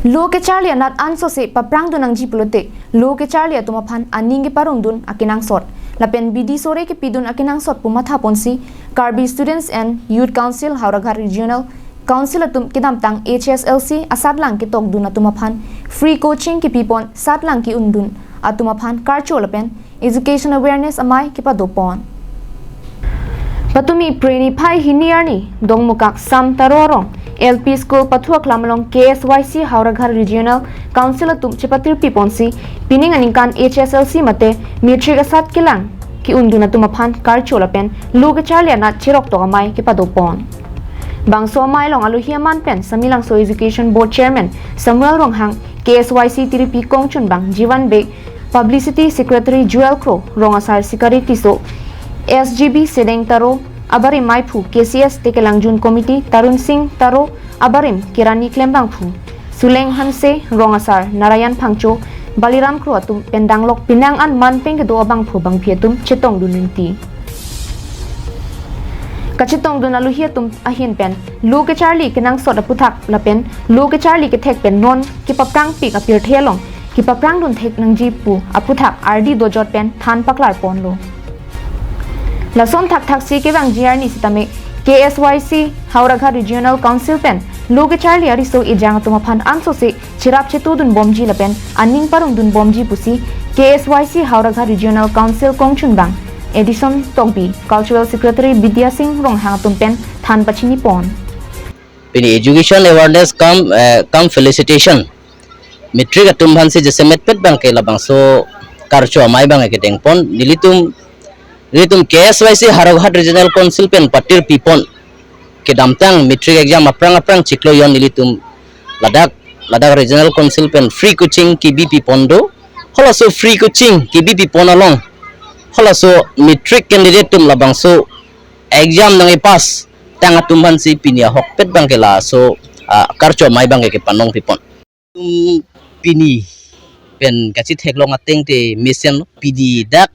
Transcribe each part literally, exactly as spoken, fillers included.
Lo kecharli anat ansose paprangdun nangji pulote lo kecharli atum aphan aning keparongdun akenangsot lapen bidi sore kepidun akenangsot pu mathaponsi Karbi Students and Youth Council Howraghat Regional Council atum kedamtang H S L C asatlang ketokdun atum aphan free coaching kepipon satlang ke-undun atum aphan karcho lapen education awareness amei kepadopon. Patumi Phre niphai hini arni Dongmukak Sam Taro arong L P School pathu aklam along K S Y C Howraghat Regional Council atum chepatirpiponsi pining aningkan H S L C mate matric asat kelang ke-undun atum aphan karcho lapen lo kecharli anat cheroktok amei kepadopon. Bangso amei along alohi aman pen Samelangso Education Board Chairman Samuel Ronghang, K S Y C tiripi kongchunbang Jiwan Bey, Publicity Secretary Joel Kro, Rong Asar Sikari Tisso, S G B Sedeng Taro abarim meiphu, K C S Tekelangjun Committee Tarun Singh Taro abarim Kirani Klembangphu, Suleng Hanse, Rong Asar Narayan Phangcho, Baliram Kro atum pen danglok penang an manpeng kedo abangphu bangphi atum chetongdun rinti. Kachetongdun alohi atum ahin pen lo kecharli kenangsot aputhak lapen lo kecharli kethek pen non kepaprangpik apirthe along kepaprangdun thek nangji pu aputhak ardi dojot pen than paklarponlo. Lason thakthaksi kevangji arni sitame K S Y C Howraghat Regional Council pen lo kecharli ariso ejang atum aphan ansose cherap chetudunbomji lapen aning parongdunbomji pusi K S Y C Howraghat Regional Council kongchunbang Edison Tokbi, Cultural Secretary Bidya Singh Ronghang atum pen than pachinipon. Pini education awareness cum, eh, cum felicitation. Matric atum aphansi jasemetpet abangke labangso karcho amei abangke kedengpon. Nelitum, nelitum K S Y C Howraghat Regional Council pen patirpipon. Kedamtang matric exam aphrang aphrang chiklo jon nelitum ladak, ladak Regional Council pen free coaching kebipipon do. Halaso free coaching kebipipon along halaso matric candidate atum labangso exam nangkepass tang atum aphansi pini ahokpet abangke laso, ah, karcho amei abangke kepanongpipon. Tum pini pen kachetheklong ateng te mesenlo, pini dak,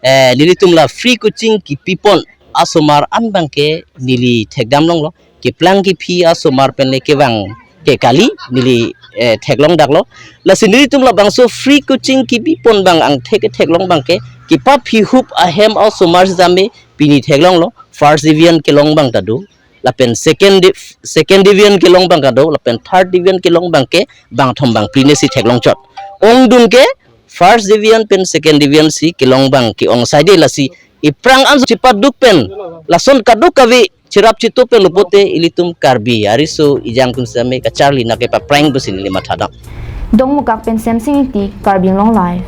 eh, nelitum la free coaching kepipon asomar an abangke neli thekdamlonglo. Keplang kephi asomar pen le kevang ke kali neli, eh, theklongdaklo. Lasi nelitum labangso free coaching kebipon abang angthek ketheklong abangke kepaphihup ahem asomar sitame pini theklonglo. First division kelong abang ta do, lapen second di-, second division kelong abang ta do, lapen third division kelong abangke bangthom bangphli nesi theklongchot. Ongdung ke first division pen second division si kelong abang ke-ong saide, lasi iphrang an chepaduk pen lason kadokave cherap chetu pen lo pulote ilitum Karbi ariso ejang atum sitame kacharli nangke paprang pusi neli mathadam. Dongmukak pen Semsing Ingti, Karbi Anglong Live.